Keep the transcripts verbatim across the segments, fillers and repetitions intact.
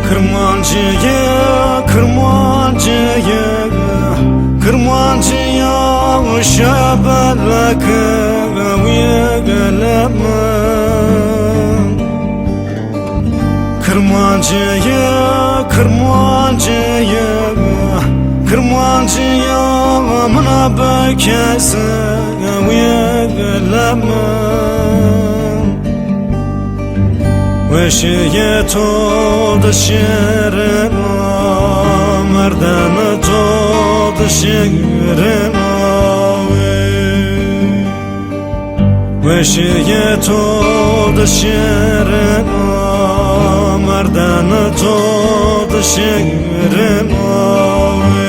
Kirmancîye, Kirmancîye, Kirmancîya şebeleke wîye leme. Kirmancîye, Kirmancîye, Kirmancîya mina bikese wîye leme. Weşîye to di şêrîn a, merdene to di şêrîn a wê. Weşîye to di şêrîn a, merdene to di şêrîn a wê.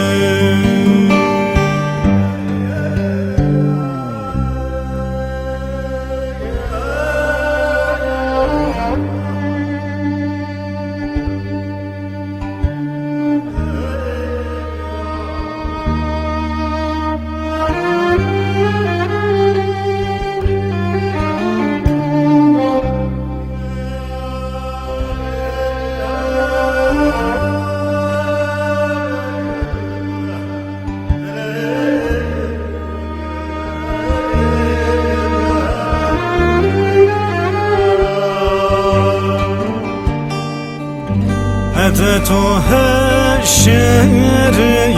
Hede to heşêrî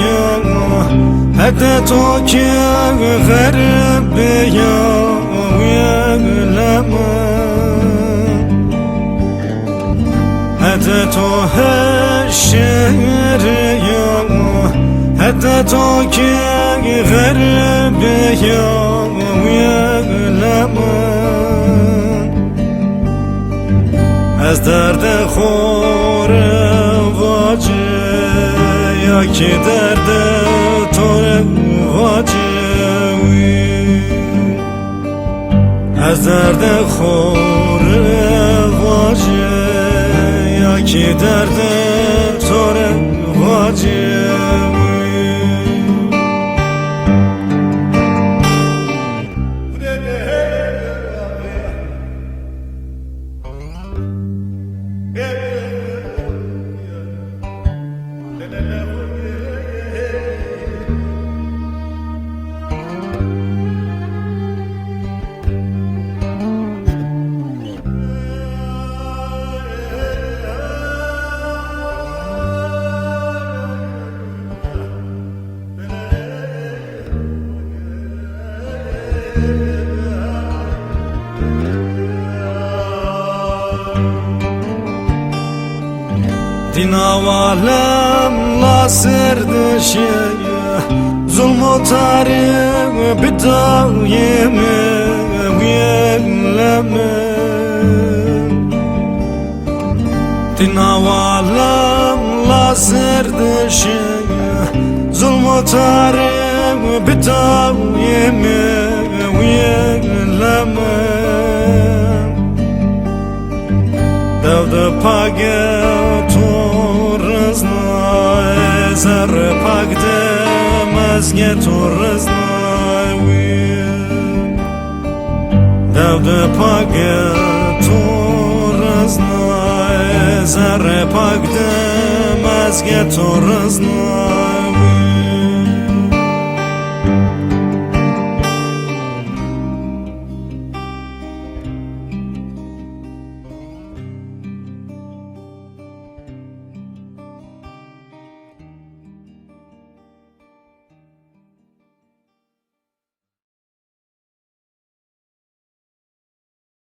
ya, hede to kî xerîbî ya, wîye leme. Hede to heşêrî ya, hede to kî xerîbî ya, wîye leme. Ez derdê xo rê vacî, ya kî derdê to rê vacî wî. Ez derdê xo rê vacî, ya kî derdê to rê vacî wî. Dîna walem la ser de şeye, zulm û tarî bi dawîme wîye leme. Dîna walem la ser de şeye, zulm û tarî bi dawîme wîye leme. Dew de page to rizna, zerre pak de mezge to rizna wî. Dew de page to rizna, zerre pak de mezge to rizna.